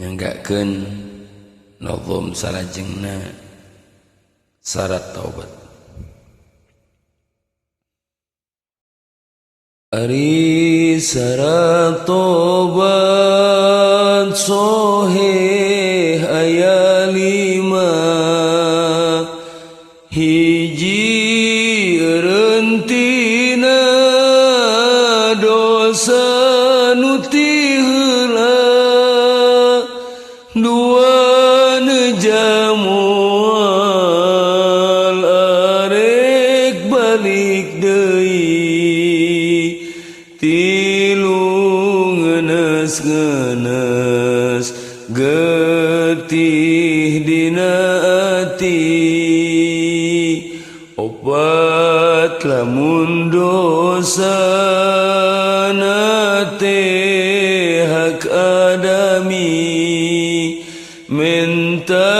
Nyanggakeun nazom salajengna syarat taubat. Ari syarat tobat soheh aya 5, hiji eureuntina dosa nu ti heula, dua neja moal arek balik deui, tilu ngenes-ngenes getih dina ati, opat lamun dosa na teh hak adami, minta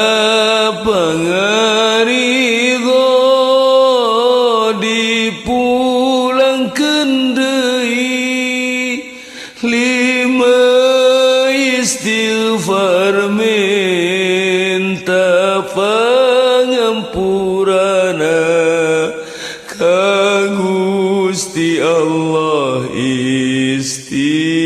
pangaridho dipulangkeun deui, 5 istighfar minta pangampurana ka Gusti Allah istighfar.